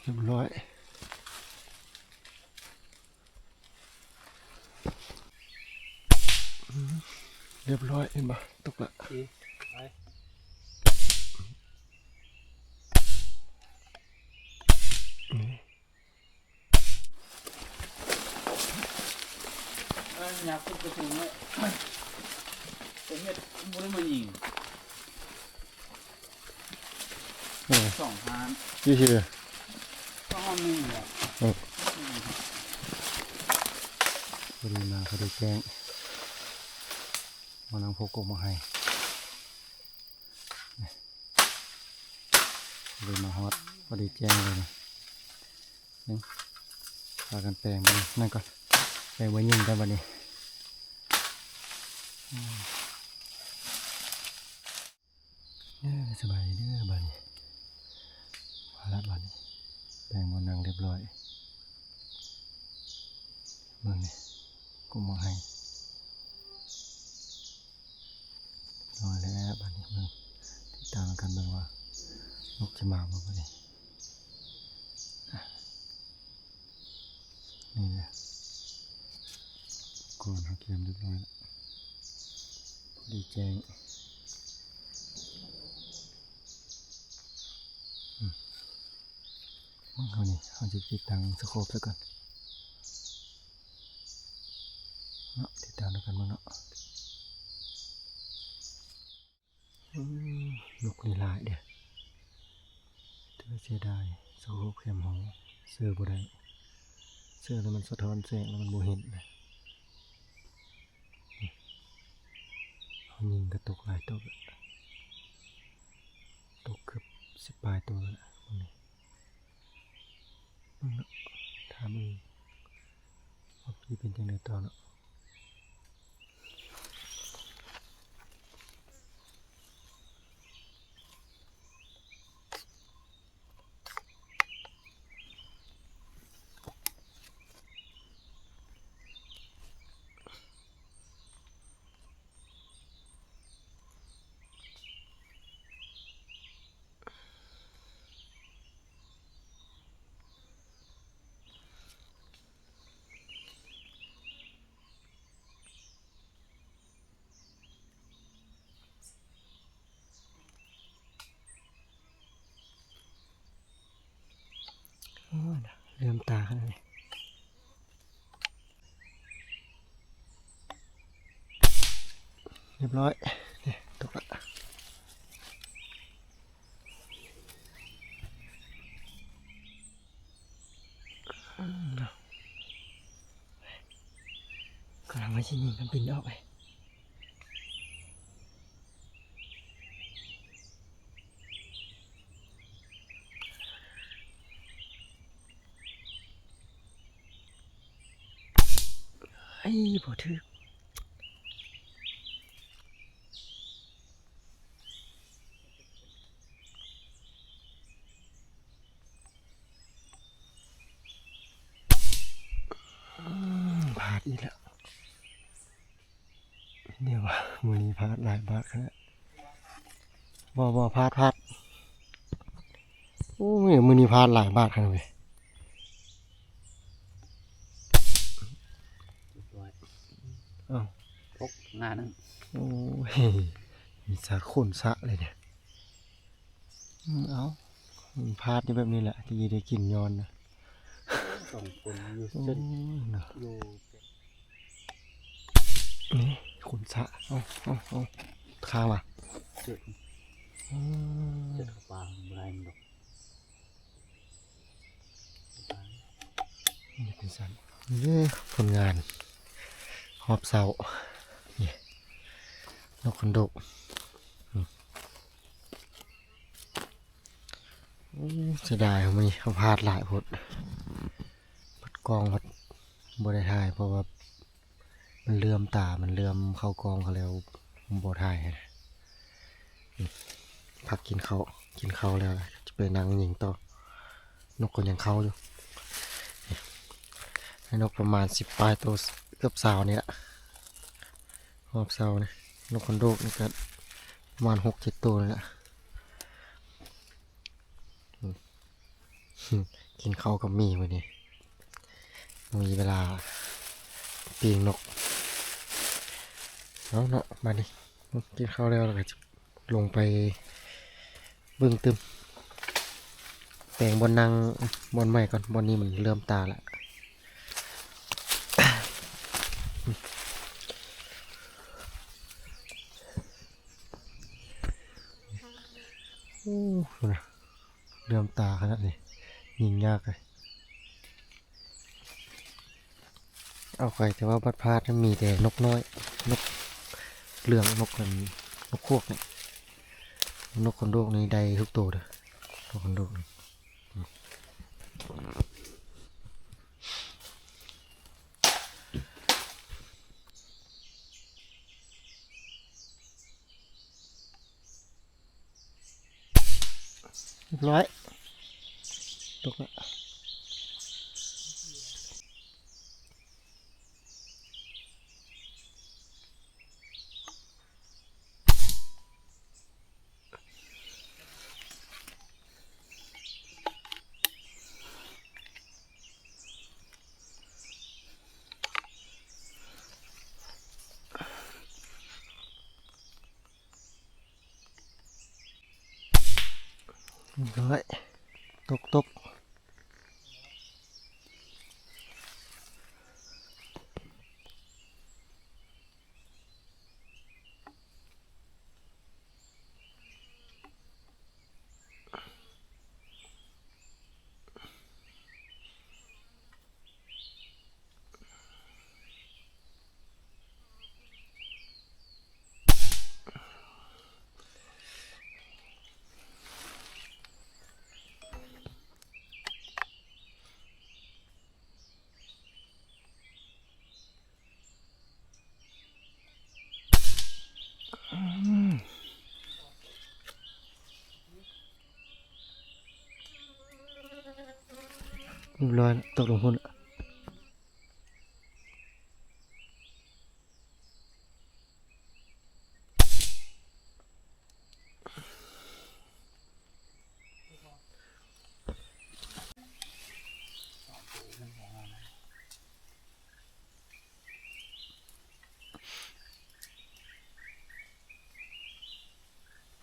ຮຽບຮ້ອຍ ອືມ ຮຽບຮ້ອຍ ເຫັນບໍ່? ຕົກລະ ໄປ ນີ້ ເອີ ຢາກຂຶ້ນໄປສູງເລີຍ ໄປເຮັດ ບໍ່ໄດ້ມາຍິງ ເອີ ສອງທາງ ຢູ່ທີ່ເດີ ສອງໜຶ່ງແຫຼະ ເອີ ພໍດີມາ ພໍດີແຈ້ງ ມານັ່ງໂພກກົກໝາກໄຮ ເລີຍມາຮອດ ພໍດີແຈ້ງເລີຍ ນີ້ ພາກັນແປງມັນນັ້ນກ່ອນ ແປງໃບຍິງກ່ອນບາດນີ້ ເອີ ສະບາຍດີເດີບາດນີ້ ມາລະບາດນີ້ ແປງບ່ອນນັ່ງຮຽບຮ້ອຍ ເບິ່ງນີ້ ກົກໝາກໄຮ ຮຽບຮ້ອຍແລ້ວ ບາດນີ້ເບິ່ງ ຕິດຕາມກັນເບິ່ງວ່ານົກຈະມາບໍ່ບາດນີ້ ນີ້ແຫຼະ ກ່ອນເຮົາກຽມຮຽບຮ້ອຍແລ້ວ ພໍດີແຈ້ງ ອືມ ເຮົານີ້ ເຮົາຈະຕິດຕັ້ງສະໂຄບຊະກ່ອນເນາະ ຕິດຕັ້ງນຳກັນເບິ່ງເນາະ. ອືມ ນົກນີ້ຫຼາຍເດ້ ແຕ່ເສຍດາຍ ສະໂຄບແຄມເຮົາເຊີບໍ່ໄດ້ ເຊີແລ້ວມັນສະທ້ອນແສງ ແລ້ວມັນບໍ່ເຫັນນະ ເຮົາຍິງກະຕົກຫຼາຍຕົວ ຕົກເກືອບສິບປາຍຕົວແລ້ວ ເບິ່ງນີ້ ເບິ່ງເນາະ ຖ້າເບິ່ງວ່າຊິເປັນຈັ່ງໃດຕໍ່ເນາະ. ໂອ້ຍ ເຫຼື້ອມຕາຂະໜາດນີ້ ຮຽບຮ້ອຍ ນີ້ ຕົກລະ. ກຳລັງວ່າຊິຍິງມັນບິນອອກເລີຍ ເອີຍ ບໍ່ຖືກ. ອືມ ພາດອີກແລ້ວ ດຽວວ່າ ມື້ນີ້ພາດຫຼາຍບາດຂະໜາດ ບໍ່ ບໍ່ ພາດ ພາດ ໂອ້ຍ ມື້ນີ້ພາດຫຼາຍບາດຂະໜາດເວີຍ ຮຽບຮ້ອຍ ເອົ້າ ຕົກງານນັ້ນ ໂອ້ຍ ມີສາກຂົນສະເລີຍເດ. ອືມ ເອົ້າ ມັນພາດຢູ່ແບບນີ້ແຫຼະ ທີ່ໄດ້ກິນຍ້ອນນະ ສອງຄົນຢູ່ ໂອ້ຍ ເຊິ່ງເນາະ ຢູ່ ນີ້ ຂົນສະ ເອົາ ເອົາ ເອົາ ຄ້າງວ່າ ເຈັບ ອືມ ເຈັບຂາປາງບໍ່ໄດ້ມັນດອກ. ນີ້ເປັນສັນ ນີ້ເດີ ຜົນງານຮອບເຊົ້າ ນີ້ ນົກຄັນໂດກ ອືມ ໂອ້ ເສຍດາຍ ມື້ນີ້ເຮົາພາດຫຼາຍໂພດ ບັດກ້ອງພັດບໍ່ໄດ້ຖ່າຍ ເພາະວ່າ ມັນເຫຼື້ອມຕາ ມັນເຫຼື້ອມເຂົ້າກ້ອງເຂົາແລ້ວ ບໍ່ຖ່າຍໃຫ້ນະ ອືມ ພັກກິນເຂົ້າ ກິນເຂົ້າແລ້ວຈະໄປນັ່ງຍິງຕໍ່ ນົກກໍຍັງເຂົ້າຢູ່ ໃຫ້ນົກປະມານສິບປາຍໂຕ ເກືອບຊາວນີ້ລະ ຮອບເຊົ້ານີ້ ນົກຄັນໂດກນີ້ກໍປະມານຫົກເຈັດໂຕນີ້ລະ ອືມ. ຫືມ ກິນເຂົ້າກັບໝີ່ມື້ນີ້ ມີເວລາປີ້ງນົກ. ເອົາເນາະ ບາດນີ້ກິນເຂົ້າແລ້ວ ແລ້ວກໍຈະລົງໄປເບິ່ງຕື່ມ ແປງບ່ອນນັ່ງບ່ອນໃໝ່ກ່ອນ, ບ່ອນນີ້ມັນເຫຼື່ອມຕາລະ. ໂອ້ ພຸ້ນນະ ເຫຼື່ອມຕາຂະໜາດນີ້ ຍິງຍາກເລີຍ. ເອົາໄປ ແຕ່ວ່າບັດພາດມີແຕ່ນົກນ້ອຍ ນົກເຫຼືອງ ນົກອັນ ນົກຂວກນີ້ ນົກຂົນໂດກນີ້ໄດ້ທຸກໂຕເດີ້ ນົກຂົນໂດກນີ້. ຮຽບຮ້ອຍ ຕົກລະ. ຮຽບຮ້ອຍ ຕົກ ຕົກ. ຮຽບຮ້ອຍ ຕົກລົງພຸ້ນລະ.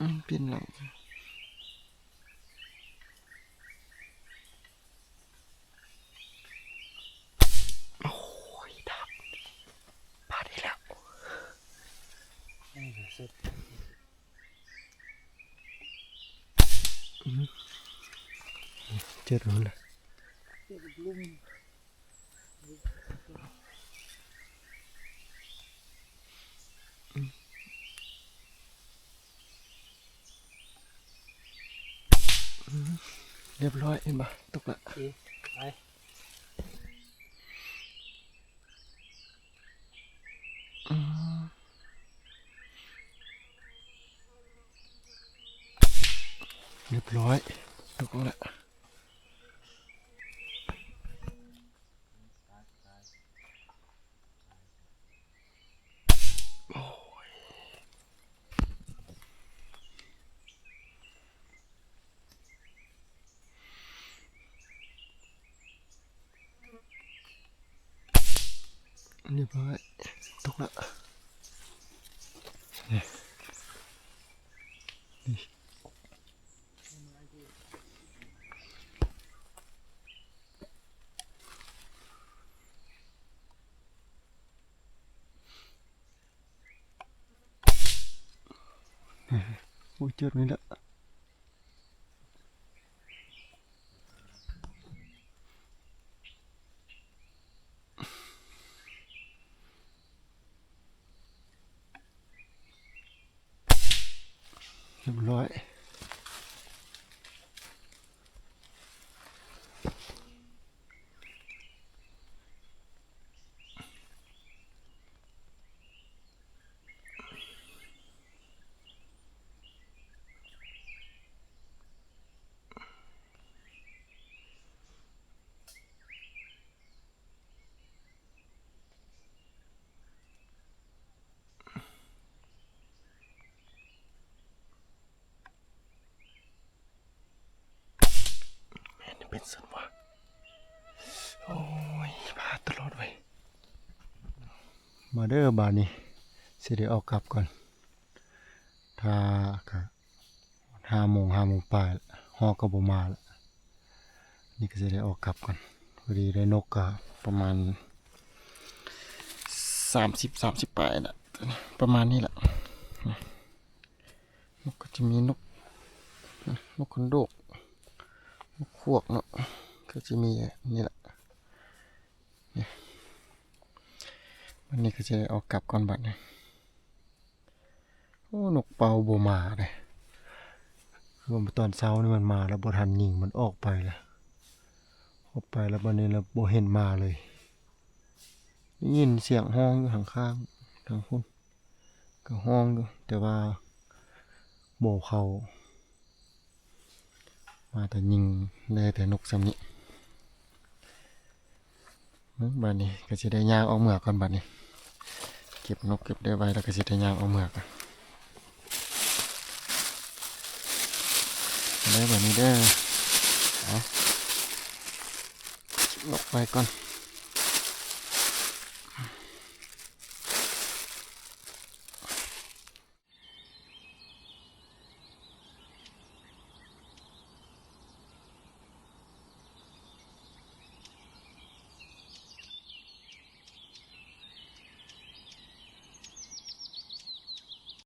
ອືມ ປ່ຽນຫຼັງ. ໂອ້ຍ ດັບ ພາດອີກແລ້ວ. ອືມ ເຈີໂຕນັ້ນລະ. ຮຽບຮ້ອຍ ເຫັນບໍ່? ຕົກລະ. ໂອເຄ ໄປ. ອືມ ຮຽບຮ້ອຍ ຕົກລະ. ໂອ້ຍ ຮຽບຮ້ອຍ ຕົກລະ. ນີ້ ນີ້ ໂອ້ຍ ເຈີນີ້ລະ. ຮຽບຮ້ອຍ. ແມ່ນເປັນຊັ້ນຫວາ? ໂອ້ຍ ພາດຕະຫຼອດເວີຍ. ມາເດີ ບາດນີ້ຊິໄດ້ອອກກັບກ່ອນ. ຖ້າກະຫ້າໂມງ ຫ້າໂມງປາຍ ຮອກກໍບໍ່ມາລະ. ນີ້ກໍຊິໄດ້ອອກກັບກ່ອນ. ພໍດີໄດ້ນົກກະປະມານສາມສິບ ສາມສິບປາຍລະ ປະມານນີ້ລະ. ນົກກໍຈະມີນົກ ນົກຂັນໂດກ ນົກຂວກເນາະ ກໍຈະມີນີ້ລະ. ນີ້ ບາດນີ້ກໍຈະໄດ້ອອກກັບກ່ອນບາດນີ້. ໂອ້ ນົກເປົ້າບໍ່ມາເດ້. ຄືວ່າຕອນເຊົ້ານີ້ມັນມາແລ້ວ ບໍ່ທັນຍິງ ມັນອອກໄປແລ້ວ ອອກໄປແລ້ວ ບາດນີ້ລະບໍ່ເຫັນມາເລີຍ. ໄດ້ຍິນສຽງຮ້ອງຢູ່ທາງຂ້າງ ທາງພຸ້ນ ກໍຮ້ອງຢູ່ ແຕ່ວ່າບໍ່ເຂົ້າ ມາແຕ່ຍິງ ໄດ້ແຕ່ນົກຊ່ຳນີ້. ເບິ່ງ ບາດນີ້ກໍຊິໄດ້ຍ່າງອອກເມືອກ່ອນ. ບາດນີ້ເກັບນົກເກັບໄດ້ໄວ້ ແລ້ວກໍຊິໄດ້ຍ່າງອອກເມືອກ່ອນ. ໄດ້ບາດນີ້ເດີ ເອົາ ເກັບນົກໄວ້ກ່ອນ.